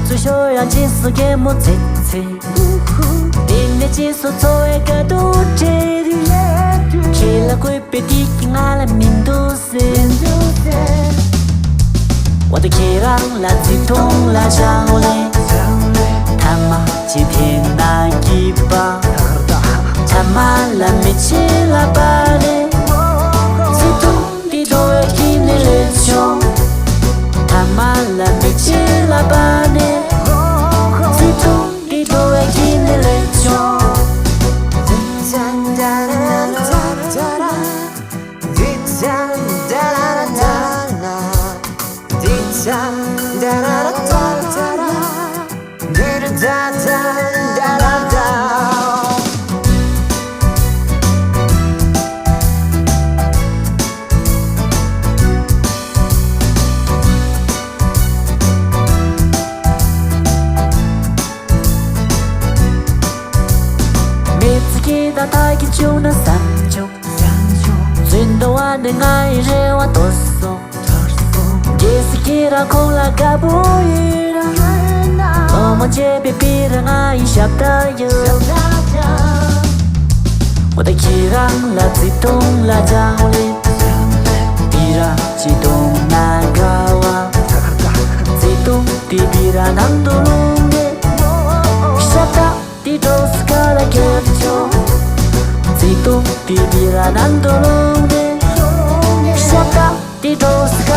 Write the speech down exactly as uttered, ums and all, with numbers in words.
ཏུ་ཤོར་ཡང་རྗེས་སུ་གད་མོ་ཚིག་ཚིག་དེ་ནས་རྗེས་སུ་འཚོ་བའི་དཀའ་སྡུག་བྲལ་དུས། ཁྱེད་ལ་བཀོད་པའི་དུས་ཀྱི་ང་ལ་མི་འདུག་ཟེར། འོ་ད་ཁྱེད་རང་ལ་བརྩེ་དུང་ལ་སྦྱང་ལེ། ཐ་མ་ཅི་ཐེན་ན་སྐྱིད་པ། ཐ་མ་ལ་མི་ཆེ་ལ་པ་ལེ། བརྩེ་དུང་འདི་འགྲོ་བའི་དཀྱིལ་ནས་ལེན་ཆོག་ཐ་མ་ལ་མི་ཆེ་ལ་པ་ནས། བརྩེ་དུང་འདི་འགྲོ་བའི་དཀྱིལ་ནས་ལེན་ཆོག་མི་ཚེ་སྐྱིད་དང་ཐག་གིས་བཅུག་ན་བསམ་བྱུང་། བཙུན་དུ་བ་ནི་ང་ཡི་རེ་བ་དོར་སོང་། རྒྱལ་སྲིད་ཀྱི་ར་ཁོང་ལ་དགའ་པོ་ཡིན་ར། ལོ་མ་བྱས་པའི་པི་ར་ང་ཡི་ཞབས་ཏ་ཡོད། འོ་ད་ཁྱེད་རང་ལ་བརྩེ་དུང་ལ་སྦྱང་ལེ། པི་ར་ཅི་དུང་ན་དགའ་བ། བརྩེ་དུང་དེ་པི་ར་ནང་དུ་ལྷུང་ནས། ཞབས་ཏ་དེ་འགྲོ་སི་ཀ་ལ་རྒྱབ་ཆོག་བརྩེ་དུང་དེ་པི་ར་ནང་དུ་ལྷུང་ནས། ཞབས་ཏ་དེ་འགྲོ་སི་